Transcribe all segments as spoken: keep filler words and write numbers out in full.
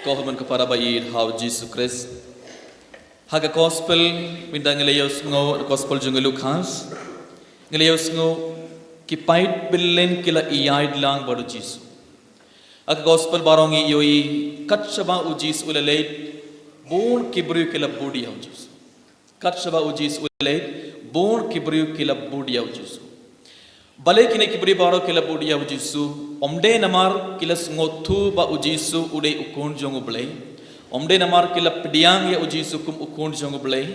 Ko hynmen ko para ba ïeit ha u Jisu Khrist. Ha ka gospel mynta ngi la ïohsngew, gospel jong u Lukas. Ngi la ïohsngew ki paid bylliñ ki la ïaid lang bad u Jisu. Ha ka gospel baroh ngi ïohi kat shaba u Jisu u la leit, bun ki briew ki la bud ïa u Jisu. Kat shaba u Jisu u leit, bun ki briew ki la bud ïa u Jisu. Balei kine ki briew baroh ki la bud ïa u Jisu? Ym dei namar ki la sngewthuh ba u Jisu u dei u khun jong u Blei. Ym dei namar ki la pdiang ïa u Jisu kum u khun jong u Blei.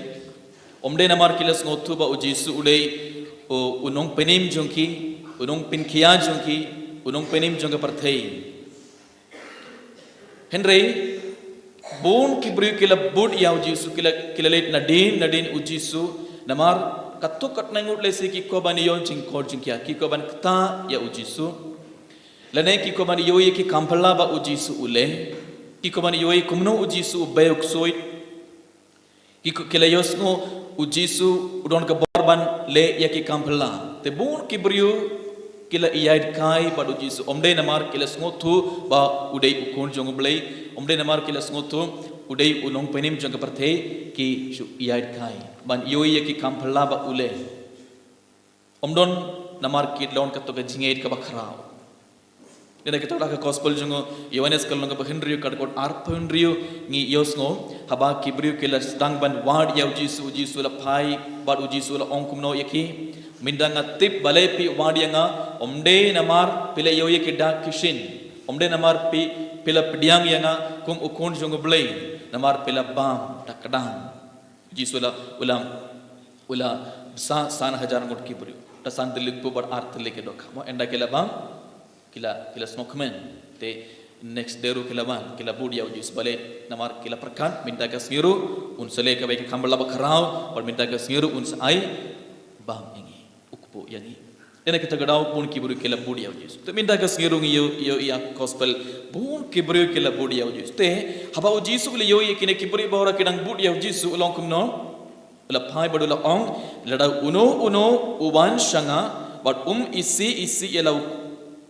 Ym dei namar ki la sngewthuh ba u Jisu u dei u, u nongpynim jong ki, u nongpynkhia jong ki, u nongpynim jong ka pyrthei. Hynrei bun ki briew ki la bud ïa u Jisu, ki la, ki la leit nadien nadien u Jisu, namar katto katne ngut lehse ki kwah ban ïoh jingkor jingkhiah, ki kwah ban ktah ïa u Jisu. Lane ki kwah ban ïohi ki kam phylla ba u Jisu u leh, ki kwah ban ïohi kumno u Jisu u bei u ksuid. Ki, ki la ïohsngew u Jisu u don ka bor ban leh ïa ki kam phylla. Te bun ki briew ki la ïaid kai bad u Jisu. Ym dei namar ki la sngewthuh ba u dei u khun jong u Blei. Ym dei namar ki la sngewthuh u dei u nongpynim jong ka pyrthei, ki shu ïaid kai ban ïohi ïa ki kam phylla ba u leh. Ym don namar ki la wan katto ka jingngeit kaba khraw. Dei na kata ka gospel jong u Ïoannis ka lynnong kaba hynriew ka dkhot arphew hynriew ngi ïohsngew, haba ki briew ki la sdang ban wad ïa u Jisu, u Jisu la phai bad u Jisu la ong kumno ïa ki. Mynta nga tip balei phi wad ïa nga, ym dei namar phi la ïohi ïa ki dak ki shin. Ym dei namar phi, phi la pdiang ïa nga kum u khun jong u Blei, namar phi la bam da kdang. U Jisu la, u la, u la bsa san hajar ngut ki briew. Da san tylli ki kpu bad ar tylli ki dohkha. Mo, ynda ki la bam, ki la, ki la sngewkmen. Te next day ruh ki la wan, ki la bud ïa u Jisu. Balei? Namar ki la pyrkhat mynta ka sngi ruh un sa leh kawei ka kam phylla ba khraw, bad mynta ka sngi ruh un sa ai bam ïa ngi, u kpu ïa ngi. Dei na kata ka daw bun ki briew ki la bud ïa u Jisu. Te mynta ka sngi ruh ngi ïoh, ïoh ïa ka gospel, bun ki briew ki la bud ïa u Jisu. Te haba u Jisu u la ïohi ïa kine ki briew baroh ki dang bud ïa u Jisu, u la ong kumno? U la phai bad u la ong, lada uno uno u wan sha nga bad um isih isih ïa la u,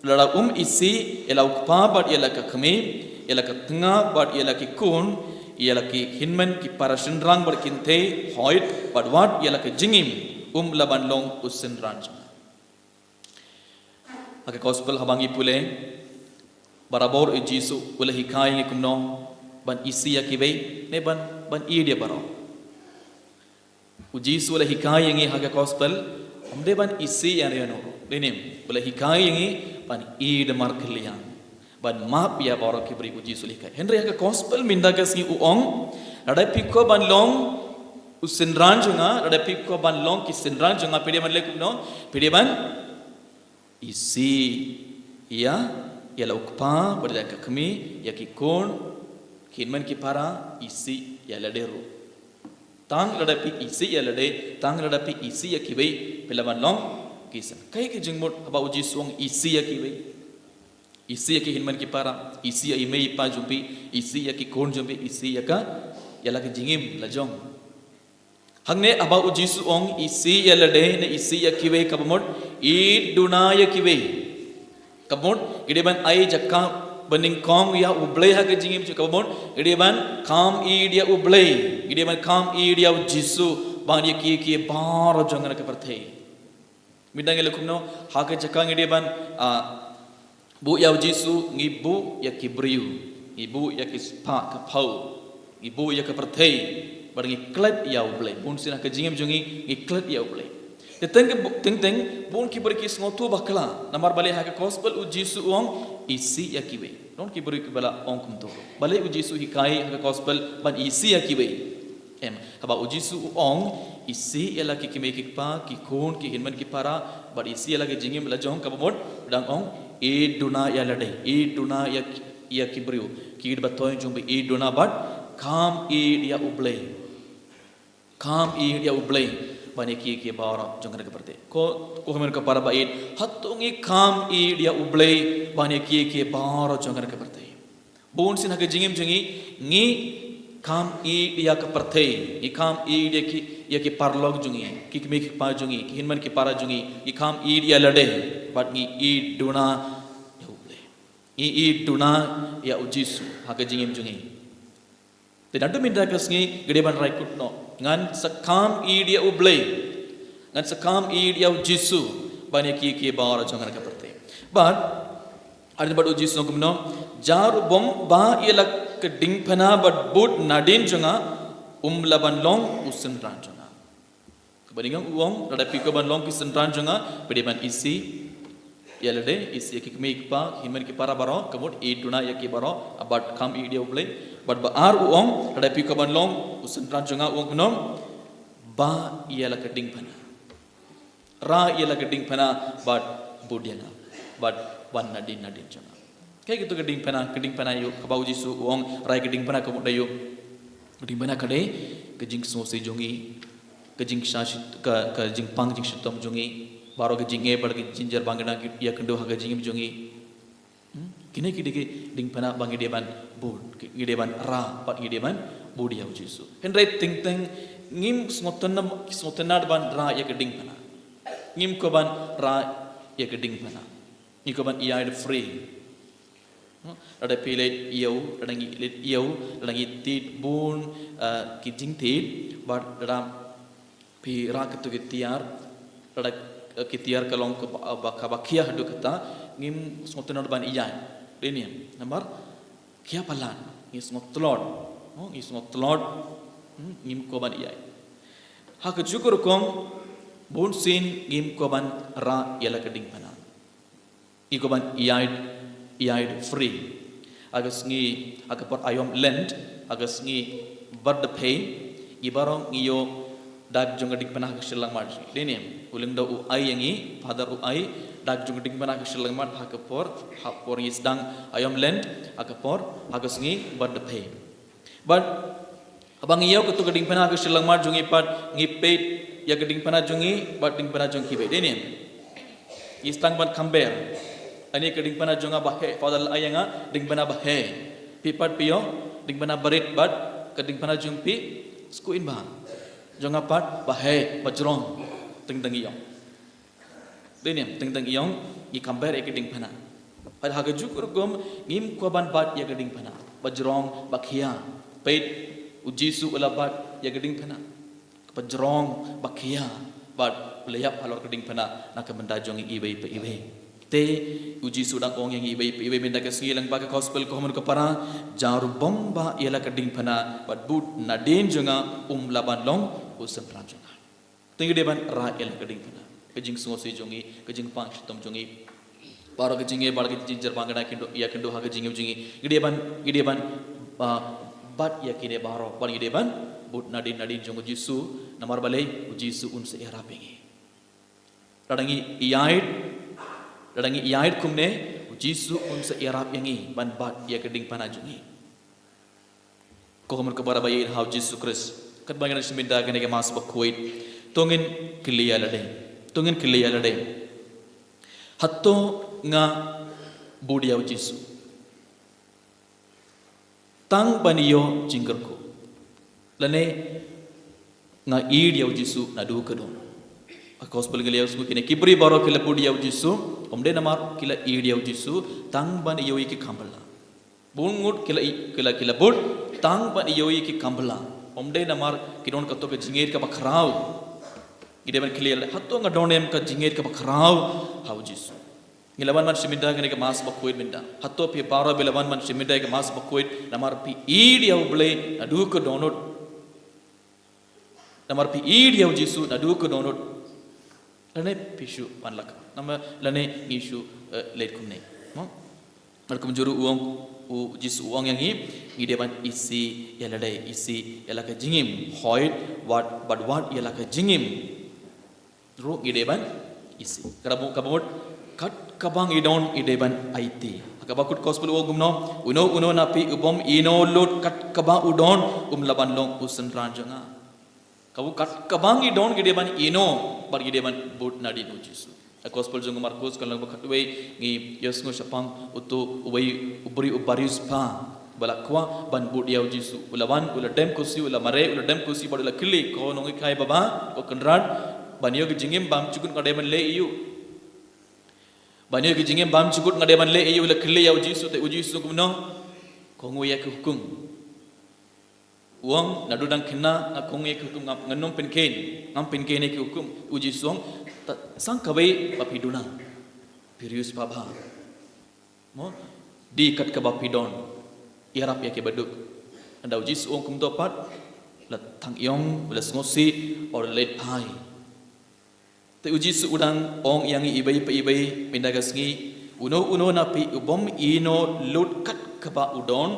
lada um isih ïa la u kpa bad ïa la ka kmie, ïa la ka tnga bad ïa la ki khun, ïa la ki hynmen ki para shynrang bad kynthei, hooid, bad wat ïa la ka jingim, um lah ban long u synran jong nga. Ha ka gospel haba ngi pule, barabor u Jisu u la hikai ïa ngi kumno ban isih ïa kiwei, ne ban, ban ïeit ïa baroh. U Jisu u la hikai ïa ngi ha ka gospel, ym dei ban isih ïa uno uno. Dei ne em, u la hikai ïa ngi ban ïeit markylliang, ban map ïa baroh ki briew, u Jisu u la hikai. Hynrei ha ka gospel mynta ka sngi u ong, lada phi kwah ban long u synran jong nga, lada phi kwah ban long ki synran jong nga, phi dei ban leh kumno? Phi dei ban isih ïa, ïa la u kpa bad ïa la ka kmie, ïa ki khun, ki hynmen ki para, isih ïa lade ruh. Tang lada phi isih ïa lade, tang lada phi isih ïa kiwei, phi lah ban long ki syn. Kaei ka jingmut haba u Jisu u ong isih ïa kiwei? Isih ïa ki hynmen ki para, isih ïa i mei i pa jong phi, isih ïa ki khun jong phi, isih ïa ka, ïa la ka jingim la jong. Hangne haba u Jisu u ong isih ïa lade ne isih ïa kiwei, kaba mut ïeit duna ïa kiwei. Kaba mut ngi dei ban ai jaka banyngkong ïa u Blei ha ka jingim, kaba mut ngi dei ban kham ïeit ïa u Blei, ngi dei ban kham ïeit ïa u Jisu bad ïa ki, ki baroh jong kane ka pyrthei. Mynta ngi leh kumno? Ha ka jaka ngi dei ban, ah, buh ïa u Jisu, ngi buh ïa ki briew, ngi buh ïa ki spah ka phew, ngi buh ïa ka pyrthei, bad ngi klet ïa u Blei. Bun sien ha ka jingim jong ngi, ngi klet ïa u Blei. Te teng ki bu-, teng teng, bun ki briew ki sngewthuh bakla. Namar balei ha ka gospel u Jisu u ong isih ïa kiwei? Don ki briew kiba la ong kumto. Balei u Jisu u hikai ha ka gospel ban isih ïa kiwei? Em, haba u Jisu u ong isih ïa la ki kmie ki kpa, ki khun, ki hynmen ki para, bad isih ïa la ka jingim la jong, kaba mut u dang ong ïeit duna ïa lade, ïeit duna ïa ki, ïa ki briew, ki ïeit ba thoiñ jong phi, ïeit duna bad kham ïeit ïa u Blei. Kham ïeit ïa u Blei ban ïa ki, ki baroh jong kane ka pyrthei. Ko, ko hynmen ko para ba ïeit, hato ngi kham ïeit ïa u Blei ban ïa ki, ki baroh jong kane ka pyrthei? Bun sien ha ka jingim jong ngi, ngi kham ïeit ïa ka pyrthei, ngi kham ïeit ïa ki, ïa ki paralok jong ngi, ki kmie ki kpa jong ngi, ki hynmen ki para jong ngi, ngi kham ïeit ïa lade, bad ngi ïeit duna ïa u Blei. Ngi ïeit duna ïa u Jisu ha ka jingim jong ngi. Te naduh mynta ka sngi ngi dei ban rai kut noh. Ngan sa kham ïeit ïa u Blei. Ngan sa kham ïeit ïa u Jisu ban ïa ki ki baroh jong nga ka pyrthei. Bad, hadien bad u Jisu kumno, jar u bym bah ïa la ka diengphna bad bud nadien jong nga, um lah ban long u synran jong nga. Kaba nyngkong u ong, lada phi kwah ban long ki synran jong nga, phi dei ban isih ïa lade, isih ïa ki kmie ki kpa, hynmen ki para baroh, ka mut ïeit duna ïa ki baroh, bad kham ïeit ïa u Blei. Bad ba ar u ong, lada phi kwah ban long u synran jong nga, u ong kumno, bah ïa la ka diengphna. Rah ïa la ka diengphna bad bud ïa nga. Bad wan nadien nadien jong nga. Kaei kata ka diengphna, ka diengphna ïa u, kaba u Jisu u ong, rah ïa ka diengphna ka mut ïa u. Ka diengphna ka dei ka jingsngewsih jong ngi, ka jingsha shit-, ka, ka jingpang jingshitom jong ngi, baroh ka jingeh bad ka jingjynjar ba ngi dang ïakynduh ha ka jingim jong ngi. Hmm? Kine ki dei ki diengphna ba ngi dei ban bud, ngi dei ban rah, bad ngi dei ban bud ïa u Jisu. Hynrei teng teng ngim sngewtynnad, sngewtynnad ban rah ïa ka diengphna. Ngim kwah ban rah ïa ka diengphna. Ngi kwah ban ïaid free. Hmm? Lada phi leit ïew, lada ngi leit ïew, lada ngi tied bun, eh, ki jingtied, bad lada phi rah katu ki tiar, lada, eh, ki tiar ka long kaba, ba, kaba khia haduh katta, ngim sngewtynnad ban ïaid. Dei ne em, namar khia palat, ngi sngewtlot. Oh, ngi sngewtlot. Hmm, ngim kwah ban ïaid. Ha kajuh ka rukom, bunsien ngim kwah ban rah ïa la ka diengphna. Ngi kwah ban ïaid, ïaid free. Ha ka sngi, ha ka por aïom Lent, ha ka sngi Bad Phe, ngi baroh ngi ïoh dak jong ka diengphna ha ka Shillong March. Dei ne em, u lyngdoh u ai ïa ngi, Father u ai dak jong ka diengphna ha ka Shillong March ha ka por, ha por ngi sdang aïom Lent, ha ka por, ha ka sngi Bad Phe. Bad haba ngi ïoh katu ka diengphna ha ka Shillong March jong ngi pat, ngi peit ïa ka diengphna jong ngi bad diengphna jong kiwei. Dei ne em, ngi sdang ban compare. Ani ka diengphna jong nga ba heh, Father la ai ïa nga diengphna ba heh. Phi pat phi ïoh diengphna ba rit bad ka diengphna jong phi, sngewbha. Jong nga pat ba heh, ba jrong. Teng teng ngi ïoh. Dei ne em, teng teng ngi ïoh, ngi compare ïa ki diengphna. Bad ha kajuh ka rukom ngim kwah ban bat ïa ka diengphna ba jrong, ba khia. Peit, u Jisu u la bat ïa ka diengphna ba jrong, ba khia, bad u la ïap halor ka diengphna na ka bynta jong ngi iwei pa iwei. Te u Jisu dang ong ïa ngi iwei pa iwei mynta ka sngi lyngba ka gospel, ko hynmen ko para, jar u bym bah ïa la ka diengphna bad bud nadien jong nga, um lah ban long u synran jong nga. Te ngi dei ban rah ïa la ka diengphna, ka jingsngewsih jong ngi, ka jingpang shitom jong ngi, baroh ka jingeh, baroh ka jingjynjar ba ngi dang ïakynduh, ïakynduh ha ka jingim jong ngi. Ngi dei ban, ngi dei ban, ah, bat ïa kine baroh, bad ngi dei ban bud nadien nadien jong u Jisu, namar balei, u Jisu un sa ïarap ïa ngi. Lada ngi ïaid, lada ngi ïaid kumne, u Jisu un sa ïarap ïa ngi ban bat ïa ka diengphna jong ngi. Ko hynmen ko para ba ïeit ha u Jisu Khrist, katba ngi nang shim bynta kane ka Mass bakhuid, to ngin kylli ïa lade. To ngin kylli ïa lade. Hato nga bud ïa u Jisu tang ban ïoh jingkyrkhu, lane nga ïeit ïa u Jisu naduh ka daw? Ha ka gospel ngi la ïohsngew kine ki briew baroh ki la bud ïa u Jisu, ym dei namar ki la ïeit ïa u Jisu tang ban ïoh ïa ki kam bylla. Bun ngut ki la i-, ki la, ki la bud tang ban ïoh ïa ki kam bylla. Ym dei namar ki don kato ka jingngeit kaba khraw. Ngi dei ban kylli ïa lade, hato nga don em ka jingngeit kaba khraw ha u Jisu? Ngi la wan ban shim bynta kane ka Mass bakhuid mynta. Hato phi baroh phi la wan ban shim bynta ka Mass bakhuid namar phi ïeit ïa u Blei naduh ka dohnud? Namar phi ïeit ïa u Jisu naduh ka dohnud? Lane phi shu pan lak, namar lane ngi shu, eh, leit kumne. Mo? Bad kumjuh ruh u ong, u Jisu u ong ïa ngi, ngi dei ban isih ïa lade, isih ïa la ka jingim. Hoid, wat, bad wat ïa la ka jingim ruh ngi dei ban isih. Kaba mut, kaba mut, kat kaba ngi don ngi dei ban aiti. Ha kaba kut gospel u ong kumno, uno uno na phi u bym ïehnoh lut kat kaba u don, um lah ban long u synran jong nga. Kaba mut, kat kaba ngi don ngi dei ban ïehnoh, bad ngi dei ban bud nadien u Jisu. Ha gospel jong u Markus ka lynnong ba khatwei ngi ïohsngew shaphang uto uwei u briew u bariewspah ba la kwah ban bud ïa u Jisu. U la wan, u la dem khusi, u la mareh, u la dem khusi bad u la kylli, ko nonghikai babha, ko Kynrad, ban ïoh ka jingim bymjukut nga dei ban leh aïu? Ban ïoh ki jingim bymjukut nga dei ban leh aïu? La kylli ïa u Jisu, te u Jisu kumno? Kohnguh ïa ki hukum. U ong, naduh dang khynnah nga kohnguh ïa ki hukum, nga, ngan ym pynkheiñ, ngam pynkheiñ ïa ki hukum. U Jisu u ong, ta, sangkawei ba phi duna, phi riewspah bha. Mo, dei kat kaba phi don, ïarap ïa ki baduk. Hynda u Jisu u ong kumto pat, la thang ïong, la sngewsih, u la leit phai. Te u Jisu u dang ong ïa ngi iwei pa iwei mynta ka sngi, uno uno na phi u bym ïehnoh lut kat kaba u don,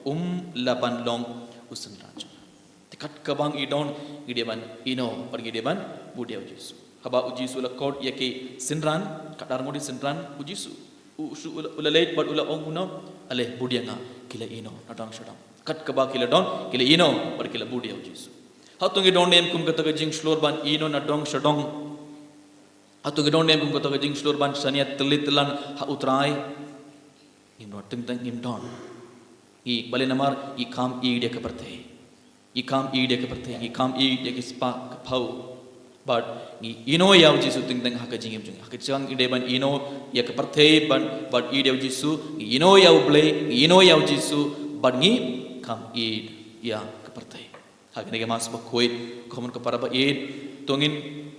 um lah ban long u synran jong nga. Te kat kaba ngi don, ngi dei ban ïehnoh, bad ngi dei ban bud ïa u Jisu. Haba u Jisu u la khot ïa ki synran, katno ngut ki synran u Jisu? U, u, u la leit bad u la ong kumno? Ale, bud ïa nga. Ki la ïehnoh na dong sha dong. Kat kaba ki la don, ki la ïehnoh bad ki la bud ïa u Jisu. Hato ngi don ne em kum kata ka jingshlur ban ïehnoh na dong sha dong? Hato ngi don ne em kum kata ka jingshlur ban shaniah tylli tyllan ha u Trai? Ngim don, teng teng ngim don. Ngi, balei? Namar ngi kham ïeit ïa ka pyrthei. Ngi kham ïeit ïa ka pyrthei, ngi kham ïeit ïa ki spah ki phew. Bad ngi ïehnoh ïa u Jisu teng teng ha ka jingim jong ngi. Ha ka jingim ngi dei ban ïehnoh ïa ka pyrthei, bad, bad ïeit ïa u Jisu, ngi ïehnoh ïa u Blei, ngi ïehnoh ïa u Jisu, bad ngi kham ïeit ïa ka pyrthei. Ha kane ka Mass bakhuid, ko hynmen ko para ba ïeit, to ngin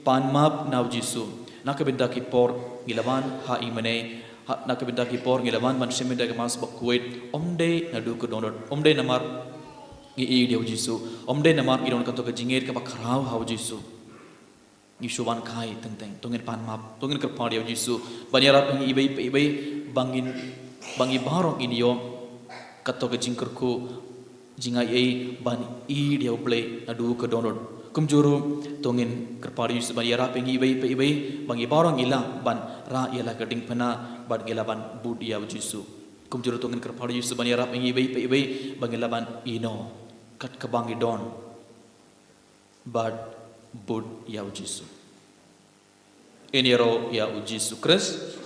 pan map na u Jisu. Na ka bynta ki por ngi la wan ha i mane, ha, na ka bynta ki por ngi la wan ban shim bynta ka Mass bakhuid, ym dei naduh ka dohnud, ym dei namar ngi ïeit ïa u Jisu, ym dei namar ngi don kato ka jingïeit kaba khraw ha u Jisu. Ngi shu wan kai teng teng, to ngin pan map, to ngin kyrpad ïa u Jisu ban ïarap ïa ngi iwei pa iwei, ba ngin, ba ngi baroh ngin ïoh kato ka jingkyrkhu, jingai ei ban ïeit ïa u Blei naduh ka dohnud. Kumjuh ruh to ngin kyrpad ïa u Jisu ban ïarap ïa ngi iwei pa iwei, ba ngi baroh ngi lah ban rah ïa la ka diengphna, bad ngi lah ban bud ïa u Jisu. Kumjuh ruh to ngin kyrpad ïa u Jisu ban ïarap ïa ngi iwei pa iwei, ba ngi lah ban ïehnoh kat kaba ngi don, bad bud ïa u Jisu. Ngin ïaroh ïa u Jisu Khrist.